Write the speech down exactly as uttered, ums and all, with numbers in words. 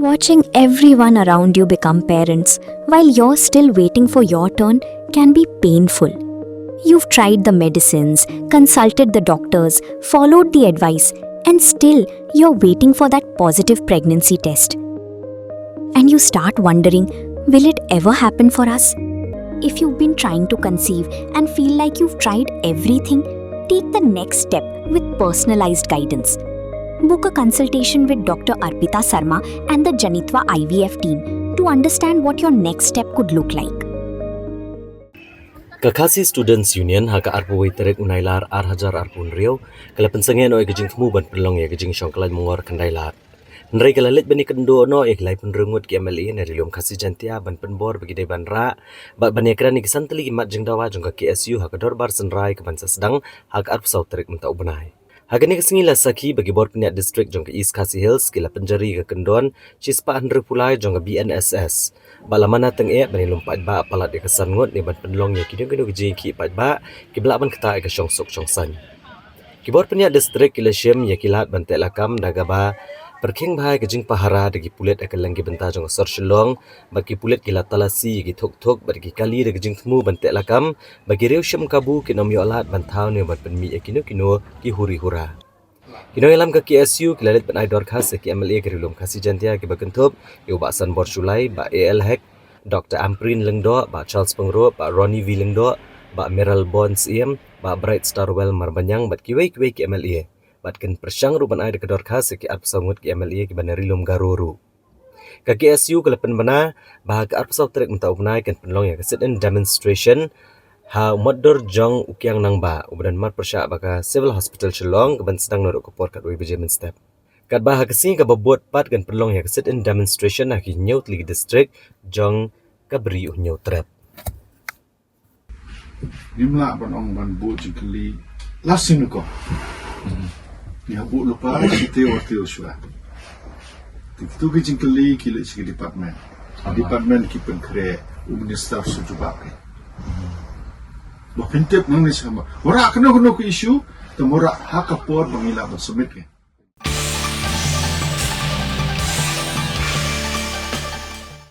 Watching everyone around you become parents while you're still waiting for your turn can be painful. You've tried the medicines, consulted the doctors, followed the advice, and still you're waiting for that positive pregnancy test. And you start wondering, will it ever happen for us? If you've been trying to conceive and feel like you've tried everything, take the next step with personalized guidance. Book a consultation with Doctor Arpita Sarma and the Janitva I V F team to understand what your next step could look like. Ka Khasi Students Union ha ka arphew tarik u Nailar ar hajar arphew hynriew ka la pynsangeh noh ïa ka jingthmu ban pynlong ïa ka jingshong khlaiñ mongor khyndai lad. Hynrei ka la leit ban ïakynduh noh ïa ki laiphew hynriew ngut ki M L A na Ri Lum Khasi Jaintia ban pynbor ba ki dei ban rah bad ban ïakren ïa ki san tylli ki mat jingdawa jong ka K S U ha ka dorbar synrai ka ban sa sdang ha ka arphew saw tarik mynta u bnai. Ha kane ka sngi la sakhi ba ki bor pynïaid district jong ka East Khasi Hills ki la pynjari ka kyndon shispah hynriewphew lai jong ka B N S S. Ba la mana tyngeh ban ïalum paidbah palat ïa ka san ngut ne ban pynlong ïa kino kino ki jingïakhih paidbah kiba lah ban ktah ïa ka shongsuk shongsaiñ. Ki bor pynïaid district ki la shim ïa ki lad ban teh lakam da kaba pyrkhing bha ïa ka jingpahara da ki pulit ha kylleng ki bynta jong ka sor Shillong, bad ki pulit ki la talasi ïa ki thuk thuk bad ki kali da ka jingthmu ban teh lakam ba ki riew shim kabu kin ym ïoh lad ban thaw ne ban pynmih ïa kino kino ki huri hura. Ki nongïalam ka K S U ki la leit ban ai dorkhas ïa ki M L A ka Ri Lum Khasi Jaintia kiba kynthup ïa u Bah Sanbor Shullai, Bah A L Hek, Doctor Ampareen Lyngdoh, Bah Charles Pyngrope, Bah Ronnie V Lyngdoh, Bah Mayralborn Syiem, Bah Brightstarwell Marbaniang bad kiwei kiwei ki M L A. Bad kin pyrshang ruh ban ai da ka dorkhas ïa ki arphew saw ngut ki M L A kiba na Ri Lum Garo ruh. Ka K S U ka la pynbna ba ha ka arphew saw tarik mynta u bnai kan pynlong ïa ka sit-in demonstration ha u motdur jong u Kiang Nangbah uba don marpyrshah bad ka Civil Hospital Shillong, ka ban sdang naduh ka por khatwei baje mynstep. Katba ha ka sngi kaba bud pat kan pynlong ïa ka sit-in demonstration ha ki hynñiew tylli ki district jong ka Bri u Hynñiewtrep. Ngim lah ban ong ban buh jingkylli la sien ko. Ngi hap buh lypa shi taïew ar taïew shuwa. Te kito ki jingkylli ki leit sha ki department. Department ki pynkhreh, u minister shu jubab ki. Ba pyntip nangne sha ma. Wanrah kano kano ka issue, te wanrah ha ka por ba ngi lah ban submit ki.